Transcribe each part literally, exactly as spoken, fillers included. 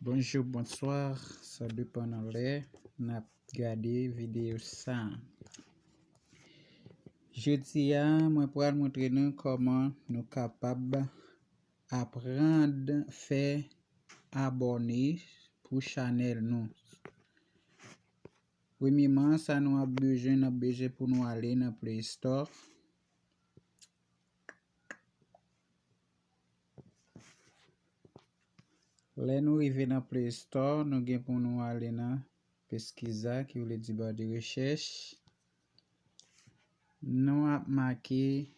Bonjou, bonswa, sa depann nan lè n ap gade videyo sa. Jodi a, mwen pral montre nou kòman nou kapab aprann fè abòne pou chanèl nou. Premyeman, sa nou ap bezwen, n ap bezwen pou nou ale nan Play Store. Lè nou rive nan Play Store, nou gen pou nou ale nan Pesquisa, ki vle di ba de rechèch. Nou ap make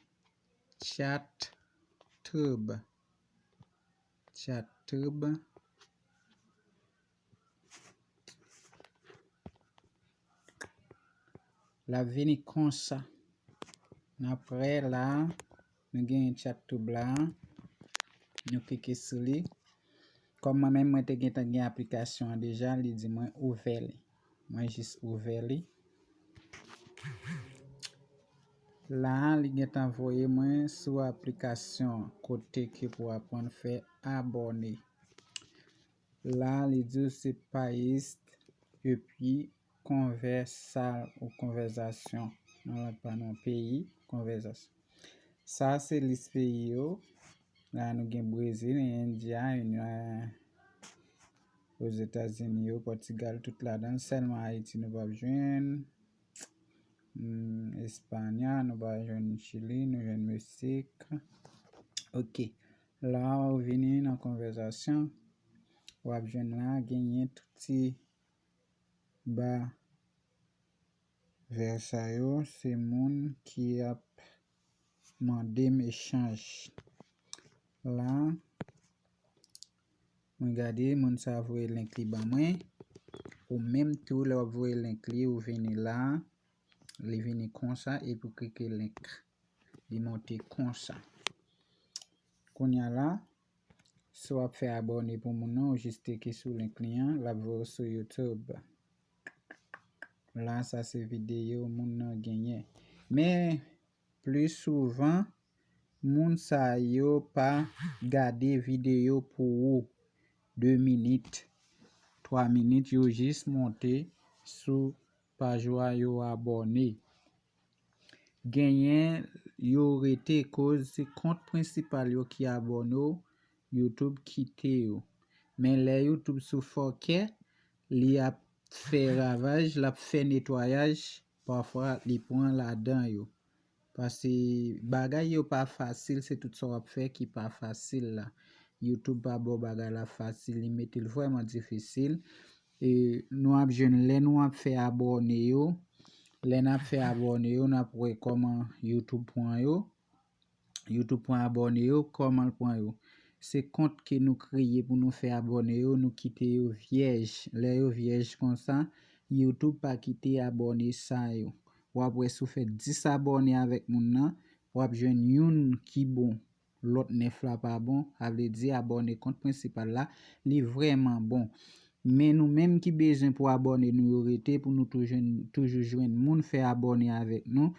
ChatTube. ChatTube. L ap vini konsa. N ap wè la, nou gen ChatTube la. Nou klike sou li. Kòm mwen menm, mwen te gentan gen aplikasyon an deja, li di mwen ouvè li. Mwen jis ouvè li. La, li gentan voye mwen sou aplikasyon kote ke pou aprann fè abòne. La, li di w se País epi Conversar ou Conversation. Nan lang pa nou, peyi, Conversation. Sa se lis peyi yo. La, nou gen Brezil, Endya, India, Ozetazini yo, Pòtigal, tout ladan. Sèlman Ayiti nou p ap jwenn. Hmm, Espanya, nou pa jwenn Chili, nou jwenn Meksik. Ok. La, ou vini nan konvèsasyon. W ap jwenn la, genyen tout ti ba vè sa yo. Se moun ki ap mande m echanj. La, mwen gade moun sa voye link li ban mwen. Ou menm tou, lè w ap voye link li, ou vini la, li vini konsa, epi w klike link. Li monte konsa. Kounye a la, si w ap fè abòne pou moun nan, ou jis klike sou link li an, l ap voye w sou YouTube. La, sa se videyo moun nan genyen. Men, pli souvan, moun sa yo pa gade videyo pou ou de minit, twa minit, yo jis monte sou paj ou a, yo abòne. Genyen yo rete koz se kont prensipal yo ki abòne w, YouTube kite yo. Men lè YouTube sou fòkè, li ap fè ravaj, l ap fè netwayaj, pafwa li pran ladan yo. Paske bagay yo pa fasil, se tout sa w ap fè ki pa fasil la. YouTube pa ba w bagay la fasil, li mete l vrèman difisil. E nou ap jwenn lè nou ap fè abòne yo, lè n ap fè abòne yo, n ap wè kòman YouTube pran yo. YouTube pran abòne yo, kòman l pran yo? Se kont ke nou kreye pou nou fè abòne yo, nou kite yo vyèj. Lè yo vyèj konsa, YouTube pa kite abòne sa yo. W ap wè si w fè dis abòne avèk moun nan, w ap jwenn youn ki bon, lòt nèf la pa bon, sa vle di abòne kont prensipal la, li vrèman bon. Men nou menm ki bezwen pou abòne nou yo rete, pou nou toujou, toujou jwenn moun fè abòne avèk nou,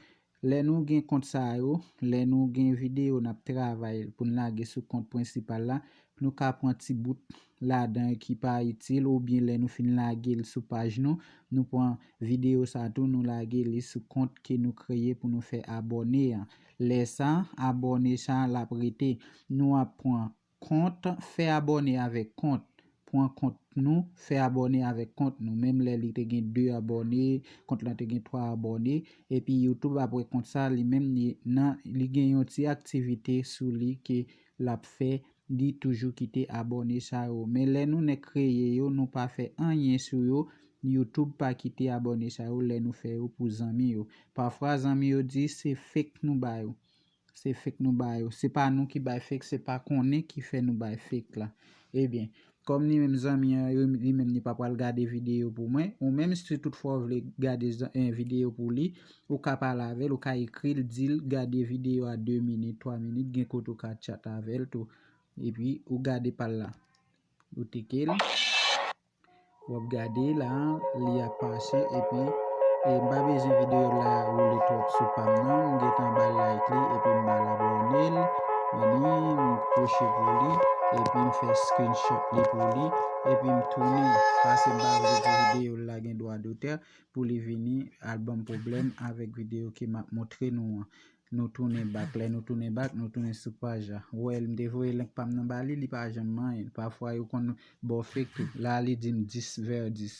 lè nou gen kont sa yo, lè nou gen videyo n ap travay pou n lage sou kont prensipal la, nou ka pran ti bout ladan ki pa itil, oubyen lè nou fin lage l sou paj nou, nou pran videyo sa tou, nou lage li sou kont ke nou kreye pou nou fè abòne an. Lè sa, abòne sa l ap rete. Nou ap pran kont, fè abòne avèk kont. Pran kont nou, fè abòne avèk kont nou. Menm lè li te gen de abòne, kont lan te gen twa abòne, epi YouTube ap wè kont sa, li menm li nan, li gen yon ti aktivite sou li ke l ap fè, li toujou kite abòne sa yo. Men lè nou nèk kreye yo, nou pa fè anyen sou yo, YouTube pa kite abòne sa yo lè nou fè yo pou zanmi yo. Pafwa zanmi yo di se fake nou ba yo. Se fake nou ba yo. Se pa nou ki bay fake, se pa konnen ki fè nou bay fake la. Ebyen, kòm li menm zanmi an, yo, li menm li pa pral gade videyo pou mwen, ou menm si toutfwa w vle gade zan- eh, videyo pou li, ou ka pale avè l, ou ka ekri l, di l gade videyo a de minit, twa minit, gen kote ou ka chat avè l tou. Epi ou gade pa l la. Ou tike l. W ap gade la, li ap pase, epi e m pa bezwen videyo la woule twòp sou pa m nan. M gentan ba l like li, epi m ba l abòne l. Vini, m pwoche pou li. epi m fè screenshot li pou li, epi m tounen, paske m pa vle pou videyo l la gen dwa dotè, pou li vini al ban m pwoblèm avèk videyo ke m ap montre nou an. Nou tounen back. Lè nou tounen back, nou tounen sou paj la. Ou wè, m te voye link pa m nan ba li, li pa janm manyen l. Pafwa, yo konn ba w fake tou. La, li di m dis vè dis.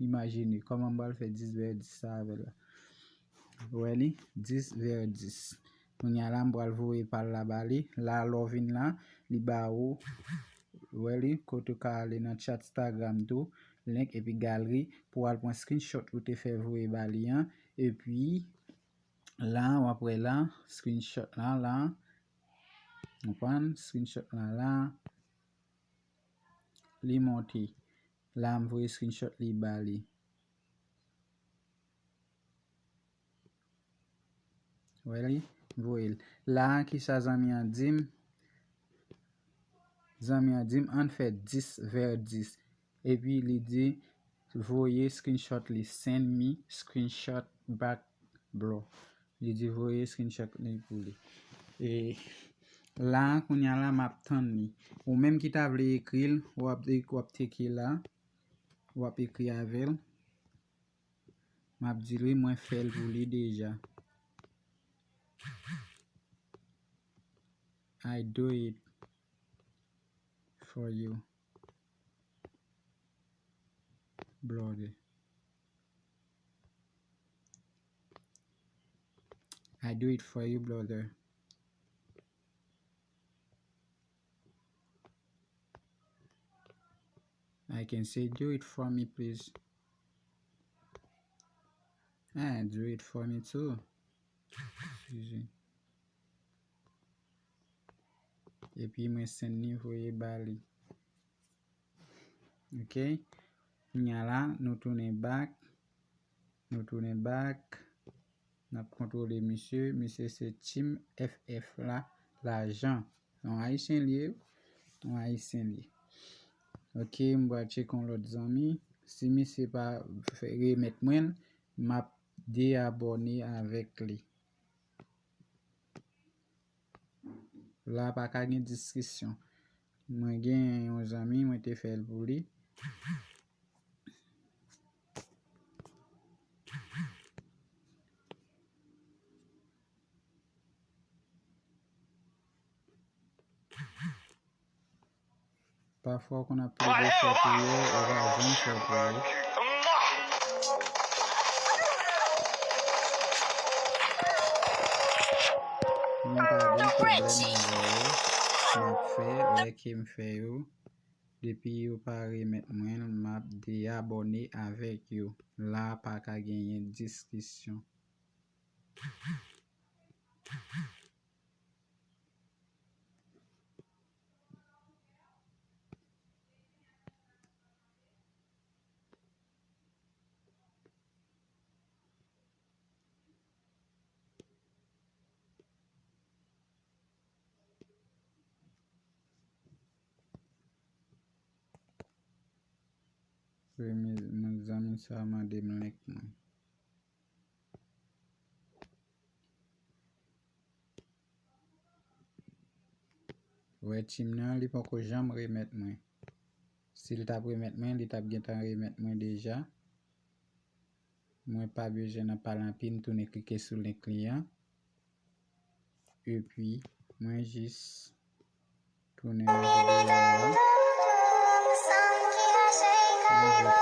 Imajine, kòman m pral fè dis vè dis sa avè l la? Ou wè li? Dis vè dis. Kounye a la, m pral voye pa l la ba li. La, lè w vin la, li ba ou, ou wè li, kote w ka ale nan chat Instagram tou, link, epi galri, pou w al pran screenshot ou te fè voye ba li an. Epi, la, w ap wè la, screenshot la, la. Konprann? Screenshot la, la. Li monte. La, m voye screenshot li ba li. Wè li? M voye l. La, kisa zanmi an di m? Zanmi an di m, ann fè dis vè dis. Epi li di, voye screenshot li, send me screenshot back, bro. Li di, voye screenshot li pou li. E la, kounye a la, m ap tann li. Ou menm ki ta vle ekri l, w ap, w ap teke la, w ap ekri avè l. M ap di l, wi, mwen fè l pou li deja. I do it for you, brother. I do it for you, brother. I can say, do it for me, please. Ah, do it for me too. Excuse me. Epi mwen send li voye ba li. Ok. Kounye a la, nou tounen back. Nou tounen back. N ap kontwole misye. Misye se Team F F la, lajan. Yon Ayisyen li ye. Yon Ayisyen li ye. Ok, m pral tcheke yon lòt zanmi. Si misye pa fè remèt mwen l, m ap deyabòne avèk li. La pa ka gen diskisyon. Mwen gen yon zanmi, mwen te fè l pou li. Pafwa w konn ap plede fè pou yo, ou pa janm fè pou yo. Mwen pa gen pwoblèm avè yo. M ap fè, lè ke m fè yo, depi yo pa remèt mwen l, m ap deyabòne avèk yo. La pa ka genyen diskisyon. Premye zanmi sa a mande m link mwen. Wè, Team nan, li poko janm remèt mwen. Si l t ap remèt mwen, li t ap gentan remèt mwen deja. Mwen pa bezwen nan pale anpil, m tounen klike sou link li an. Epi, mwen jis tounen nan videyo a. Mwen jis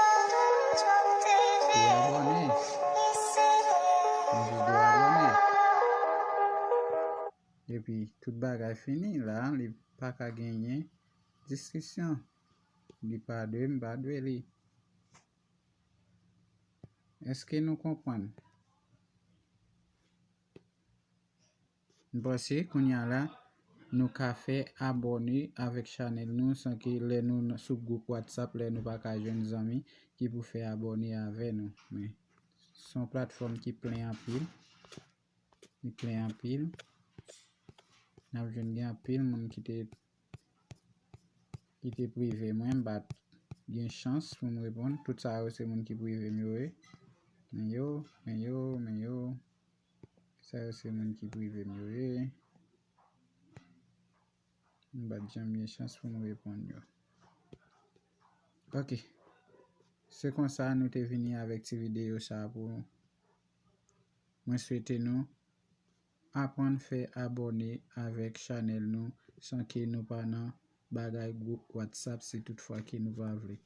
deyabòne. Mwen jis deyabòne. Epi, tout bagay fini la, li pa ka genyen diskisyon. Li pa dwe, m pa dwe li. Èske nou konprann? M panse kounye a la, nou ka fè abòne avèk chanèl nou san ke lè nou nan, sou gwoup WhatsApp, lè nou pa ka jwenn zanmi ki pou fè abòne avè nou. Men, se yon platfòm ki plen anpil. Li plen anpil. N ap jwenn gen anpil moun ki te, ki te prive mwen, m pa t gen chans pou m reponn. Tout sa yo se moun ki prive m yo ye. Men yo, men yo, men yo. Sa yo se moun ki prive m yo ye. M pa t janm gen chans pou m reponn yo. Ok. Se konsa nou te vini avèk ti videyo sa pou nou. Mwen swete nou aprann fè abòne avèk chanèl nou san ke nou pa nan bagay gwoup WhatsApp si toutfwa ke nou pa vle.